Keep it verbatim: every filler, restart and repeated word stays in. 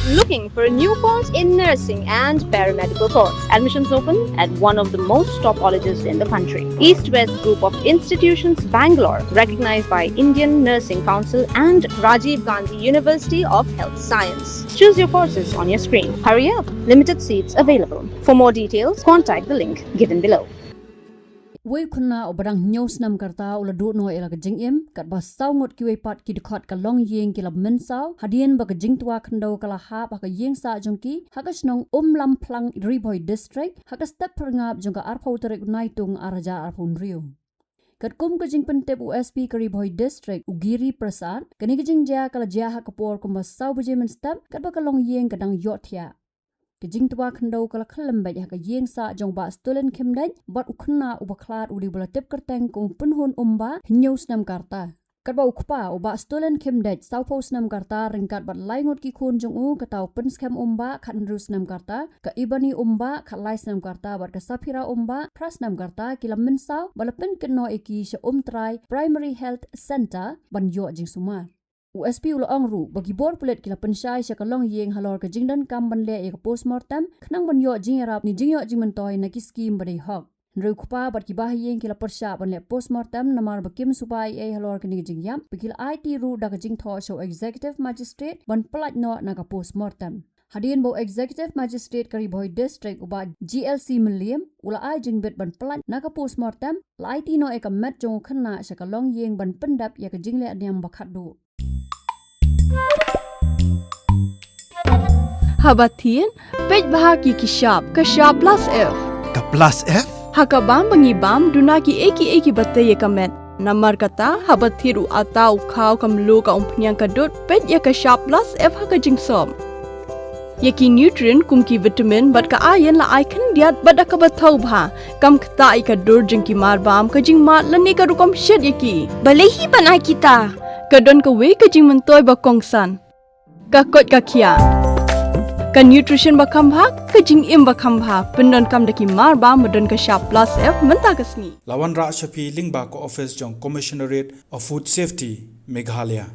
Looking for a new course in nursing and paramedical course? Admissions open at one of the most top colleges in the country. East West Group of Institutions, Bangalore, recognized by Indian Nursing Council and Rajiv Gandhi University of Health Science. Choose your courses on your screen. Hurry up, limited seats available. For more details, contact the link given below. Uwei u khynnah uba dang hynñiew snem ka rta u la duh noh ïa la ka jingim, katba saw ngut kiwei pat ki dkhot ka longïing ki la mynsaw hadien ba ka jingtwa khyndew ka la hap ha ka ïing sah jong ki ha ka shnong Umlamphlang, Ri Bhoi District, ha ka step phyrngab jong ka arphew tarik u Naitung arhajar arphew hynriew. Katkum ka jingpyntip u S P ka Ri Bhoi District, u Giri Prasad, kane ka jingjia ka la jia ha ka por kumba saw baje mynstep, katba ka longïing ka dang ïohthiah. Ka jingtwa khyndew ka la khyllem beit ha ka ïing sah jong u Bah Stolen Khymdeit bad u khynnah uba khlad u dei uba la tip kyrteng kum u Pynhun Umbah, hynñiew snem ka rta. Katba u kpa, u Bah Stolen Khymdeit, sawphew snem ka rta, ryngkat bad lai ngut ki khun jong u, kata u Pynskhem Umbah, khathynriew snem ka rta, ka Ibani Umbah, khatlai snem ka rta, bad ka Saphira Umbah, phra snem ka rta, ki la mynsaw bad la pynkynnoh ïa ki sha Umtrai Primary Health Centre ban ïoh jingsumar. U S P u la ong ruh ba ki bor pulit ki la pynshai sha ka longïing halor ka jingdonkam ban leh ïa ka postmortem, khnang ban ïoh jingïarap ne jingïoh jingmyntoi na ki skim ba dei hok. Hynrei u kpa bad ki bahaïing ki la pyrshah ban leh postmortem namar ba kim sngewbha ei ei halor kane ka jingïap, ba ki la aiti ruh da ka jingthoh sha u Executive Magistrate ban pyllait noh na ka postmortem. Hadien ba u Executive Magistrate ka Ri Bhoi District, u Bah G L C Mylliem, u la ai jingbit ban pyllait na ka postmortem, la aiti noh ïa ka met jong u khynnah sha ka longïing ban pyndep ïa ka jingleh niam ba khatduh. Haba thied, peit bha ki ki shap, ka shap plus F. Ka plus F? Ha ka bam ba ngi bam, duna ki ei ki ei kiba tei ïa ka met. Namar kata, haba thied u atta, u khaw, ka mluh, ka umphniang, ka dud, peit ïa ka shap plus F ha ka jingsop. Ïa ki nutrient kum ki vitamin bad ka iron la ai khyndiat bad da kaba thaw bha. Kam ktah ïa ka dur jong ki marbam, ka jingmad lane ka rukom shet ïa ki. Balei hi ban ai kita? Ka don kawei ka jingmyntoi ba kongsan. Ka koit ka khiah. Ka nutrition ba kham bha, ka jingim ba kham bha. Pyndonkam da ki marbam ba don ka shap plus F mynta ka sngi. La wanrah sha phi lyngba ka office jong Commissionerate of Food Safety, Meghalaya.